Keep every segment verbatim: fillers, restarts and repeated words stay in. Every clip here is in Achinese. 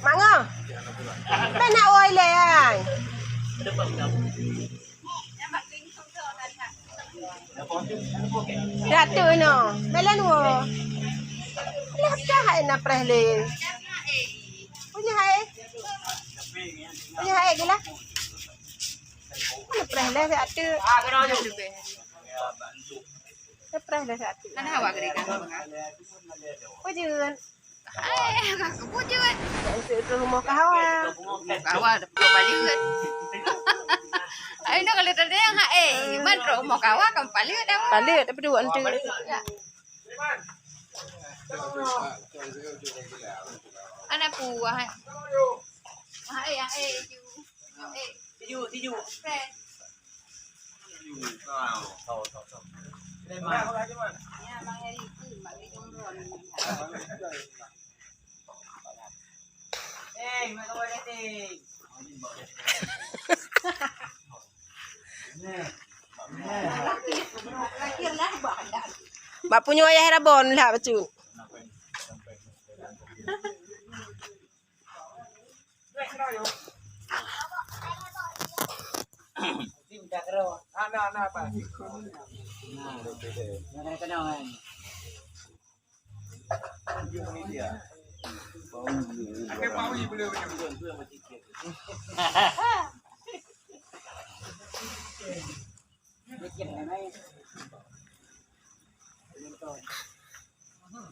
Mak Ngo. Bèk na woe ilèe ai. Dak teuk inoe. Bèk lôn woe. Lah ka hai na preh lé. Punya hai. Punya hai gila. Mana preh lé dak teuk. Preh lé satu. Kan hawa gede kan? Ujeuen. Eh, aku ujeuen. Untuk itu rumah kawan. Rumah kawan, ada puluh kali kan? Ayo, nak kalau tadi yang, eh, iman rumah kawan kan paling ada. Paling ada berdua nanti. Ya. Anak buah, eh. Ah, eh, yang, eh, ju. Eh. Tijuk, tijuk. Mak punya ayah Rabon lah bacut.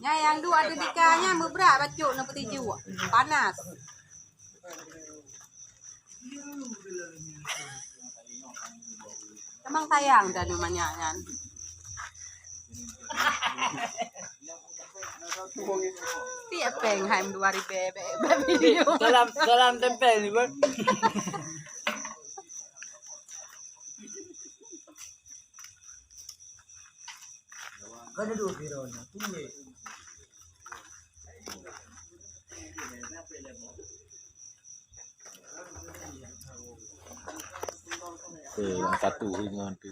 Nyan nyang duek ateueh tika nyan meubrat bacut na peuti juek. Panas. Memang sayang dan manyak nyan. Tiep pèng hai dua ribèe bèk, bèk video. Salam, salam tempel ni, Bang. Eh, yang satu ingat tu.